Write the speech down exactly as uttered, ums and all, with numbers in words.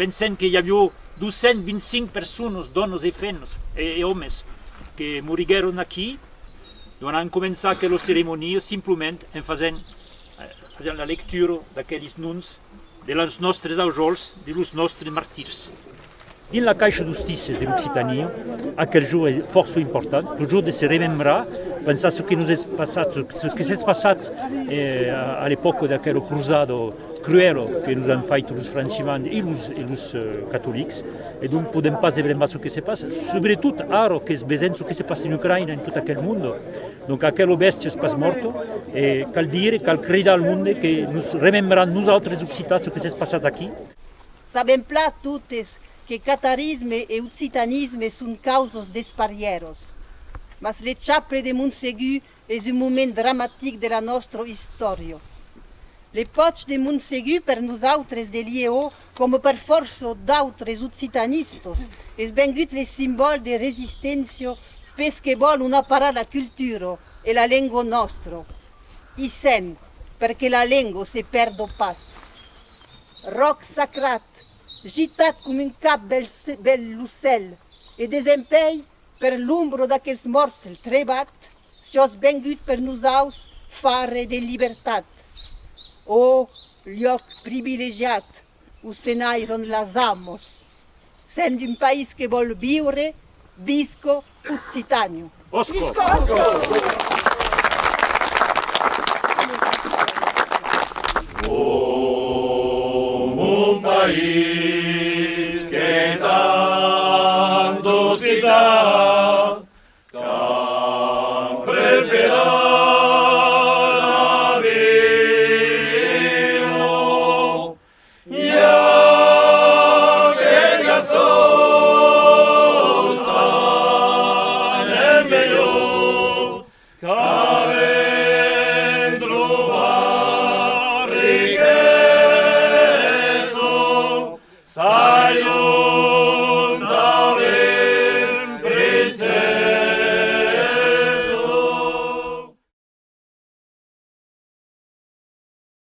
Pensem que i aviá dos cents vint-e-cinc personas, dònas e femnas e, e òmes, que moriguèron aquí, donc an començat aquela ceremonia simplament en fasent, eh, fasent la lectura d'aqueles noms de los nòstres aujòls, de los nòstres martirs. Dins la caisha d'ostícia de l'Occitània, aquel jorn es fòrça important, lo jorn de se remembrar, pensar çò que nos es passat, çò, çò que s'es passat, eh, a, a l'epòca d'aquela crosada cruèla que nos an fait los franchimands e los, e los, eh, catolics. E donc podèm pas desbrembar çò que se passa, subretot ara que vesèm çò que se passa en Ucraïna, en tot aquel mond. Donc aquela bèstia es pas mòrta, e cal dire, cal cridar al monde que nos remembram nosautres occitans çò que s'es passat aquí. Sabèm plan totes que catarisme e occitanisme son causas desparièras, mas le chaple de Montsegur es un moment dramatic de la nòstra istòria. Le pòch de Montsegur per nosautres de l'I E O, coma per fòrça d'autres occitanistas, es vengut le simbòl de resisténcia pels que vòlon aparar la cultura e la lenga nòstra. I sèm, per que la lenga se pèrda pas. Ròc sacrat, gitat com un cap bèl, bèl lo cèl, e desempèi, per l'ombra d'aquel mòrcel trebat, siás vengut per nosaus far de libertat. Ò, luòc privilegiat, ont se nairan las amas. Sèm d'un país que vòl viure, visca Occitània. Òsca! Oh, mon país, que tant d'occitan qu'an preferat la vida. I a que casòs tan en melhor, qu'avèm trobat riquesa, sai